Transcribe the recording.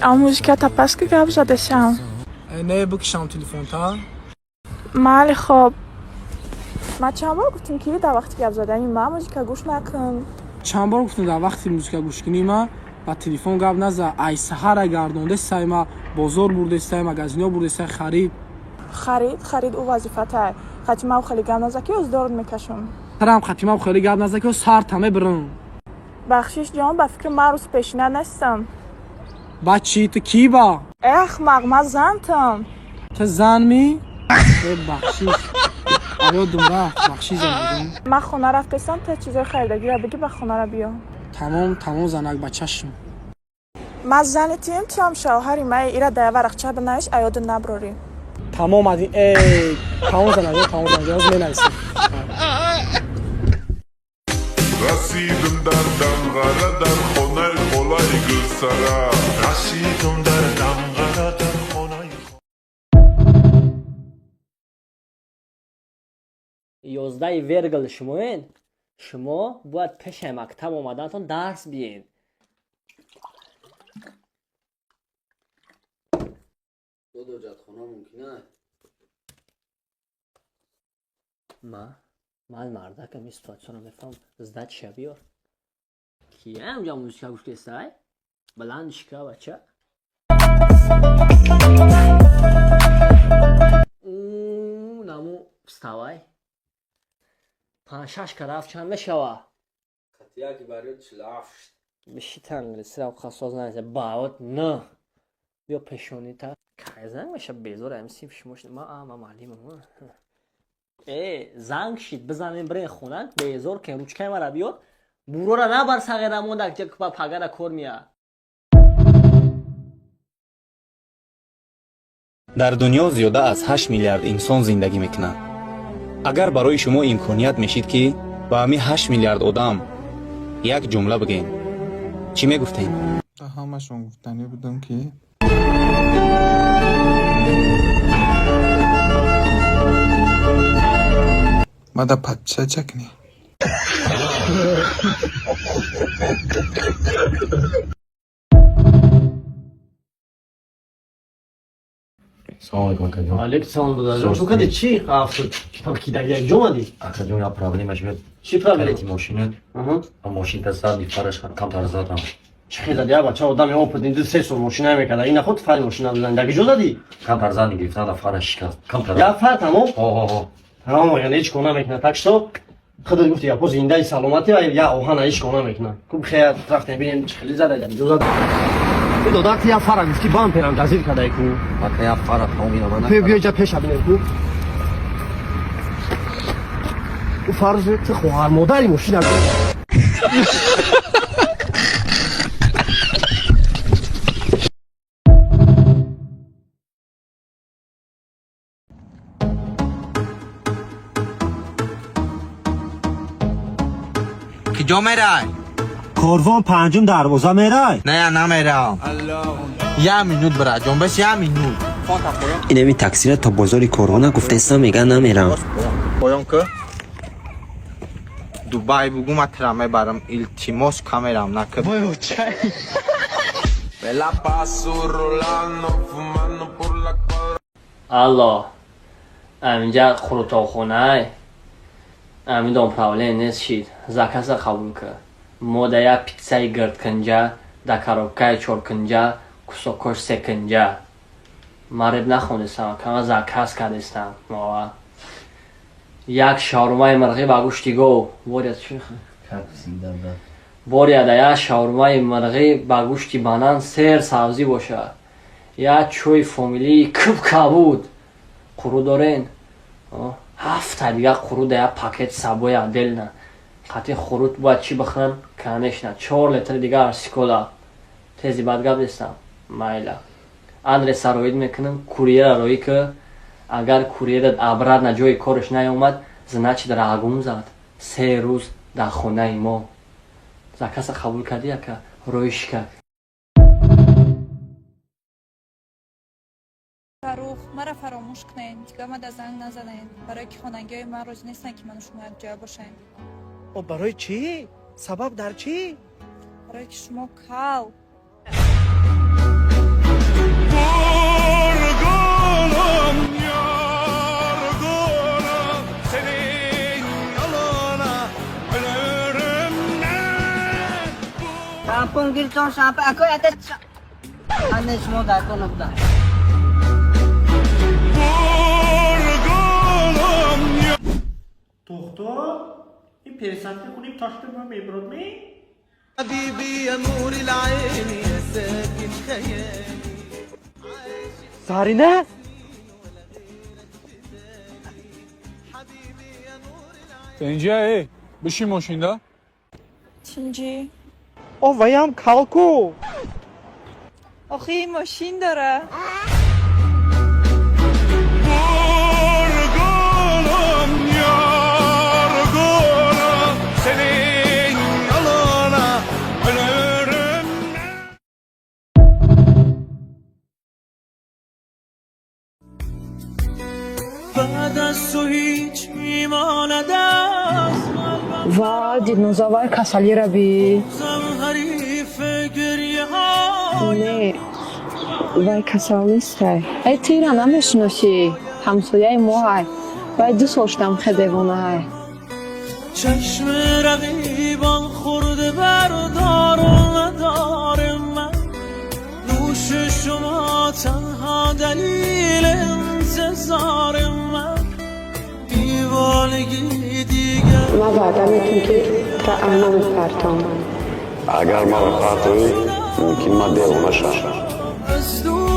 А музика та пас ки гап задесам. Не, бикишам телефонта. Майли, хоб. Ман чанд бор гуфтем, ки дар вақти гап задани ман музика гӯш накун. Чанд бор гуфтам, дар вақти музика гӯш кунӣ ма ба телефон гап наза. Ай саҳара гардондесай, ма бозор бурдесай, магазино бурдесай, харид. Харид, харид ӯ вазифатай. Хати ман хеле гап наза, ки оздорот мекашам. Тарам хатимам хеле гап наза, ки сарта мебирам. Бахшиш, ҷон, ба фикри ман рӯзи пешина нестам. Ба чӣ, ту кӣ ба? Э, ахмақ, ман зантам. Ту зан ми? Э, бахшиш, ёдум рафт, бахшиш, занакҷон. Ман хона рафтесам, та чизои харидагиро бигӣ, ба хонара биё. Тамом, тамом, занак, ба чашм. Ман зани тием, туам шавҳари май. Ира дар варақча бинавис, аёду наброрӣ. Тамом, ади э тамом, занакҷон, тамом, занакҷон, ҳозир менависем. Расидам дар Данғара, дар хонаи холаи Гулсара. Расидам дар Данғара, дар хонаи 11 вергл шумоен, шумо бояд пешаи мактаб омаданатон дарс биен. Ҳоҷатхона мумкин аст? Ма ман мардакам, ин ситуатсияро мефаҳмам. Сдача биёр. Кия унҷа музика гӯш кесай? Баланд шика, бача. Наму вставай. Панҷ-шаш ка рафт, чанд мешава? Қатияки барёд 47. Бишита, англисиро қасоз наиса баот н биё пешонита. Кай занг меша, безор ам синф шумо. Ма ма маълимам. Э, занг шид, бизанем, бирен хона, безор кен. Ручкаи мара биёр, бурора набар, сағира монда ба пагара кор мея. Дар дунё зиёда аз 8 миллиард инсон зиндагӣ мекунанд. Агар барои шумо имконият мешид, ки ба ҳамин 8 миллиард одам як ҷумла бигӯем, чӣ мегуфтем? Ба ҳамашон гуфтанӣ будам, ки мада подписаться кунӣ. Салом алейкум, акаҷон. Алейкум салом, додарҷон. Чун кади чӣ афтод? Кидаги якҷо омадӣ? Акаҷон, як проблема шуд. Чӣ проблема? Калити мошина. Мошинта зади, фараш камтар задам. Чӣ хел зади, бача? Одами опытный 2-3 сол мошина мекарда. Ина худ фари мошина бизани. Даги ҷо задӣ? Камтар зани гирифтан, да фараш шикаст. Камтар. Як фар тамом? Ҳо. Тамом, яъне ҳеҷ кор намекунад. Так что худат гуфти, япо зиндаи саломатӣ, я оҳана ҳеҷ кор намекунад. Ку хея рафтем, бинем чӣ хели зада, ҷо зада. Ту додак, я фара гуфти, бамперам тазир кадай ку. Ака, як фара тамом, ина ман. Биё, биё, ҷа пеша бинем ку. Ӯ фарз ту хоҳар модари мошина. Киҷо мерай? Корвон панҷум дарвоза мерай. Не, намерам. Я минут, браҷон, бес я минут. Инами таксира то бозори Корвона гуфтестам, мега намерам. Поён ка. Дубай бугу, ма тра мебарам, илтимос, камерам нака. Me la paso rolando, fumando por la cuadra. Алло, аминҷа хурутоқхонай? Амидон, проблем нест шид, заказа қабул кар. Мо да як питсаи гирдкунҷа, да коробкаи чоркунҷа, кусокош секунҷа. Ман реп нахондестам, кама заказ кардестам. Мова як шаурмаи мирғӣ ба гӯшти гов боря чӣ боря, да як шаурмаи мирғӣ ба гӯшти банан, сер сабзӣ бошад, як чойи фомилии куб кабуд, қуру дорен, ҳафта дига қуру да як пакет сабои отдельно. Қати хурут бояд чӣ бихӯрам? Конечно, 4 литри дига арсикола. Тези бад гап нестам, майла. Адреса роид мекунам, курьера роӣ ки. Агар курьера обратно ҷои кораш наёмад, значит, рағум зад 3 рӯз дар хонаи мо. Заказа қабул кардӣ, ака, роиш кард. Фаррух, маро фаромӯш кунед, дигар мада занг назанед, барое ки хонагиҳои ман розӣ нестанд, ки ману шумо якҷоя бошем. О, барои чӣ? Сабаб дар чӣ? Барое ки шумо кал. Шампун гиртон, шампун. Ако ята ане шумо дар кор набуда. Доктор, ин пересадка кунем, ташта ма мебурад ме? حبيبي يا نور العين يا ساكن خيالي. Зарина? Тинҷа, э, бишин мошинда. Тинҷӣ. О, ваям калку. Охи мошин дора. Yorgunum, yorgunum, senin yoluna ölürüm. بعد از تو هیچ میماند از Ва, Дилноза, вай касалира би. قلبم حریف گریه های Не, вай касал нестай. Эй, ту ира намешиносӣ, ҳамсояи моҳай. Вай 2 сол шудам хе девонаай. چشم رقیبان خورده بردار و ندار من، نوش شما تنها دلیل انتظار من، دیوانگی دیگر. Ман ваъда метам, ки тура амма мепартом. Агар маро партоӣ, мумкин ман девона шавам. از دور.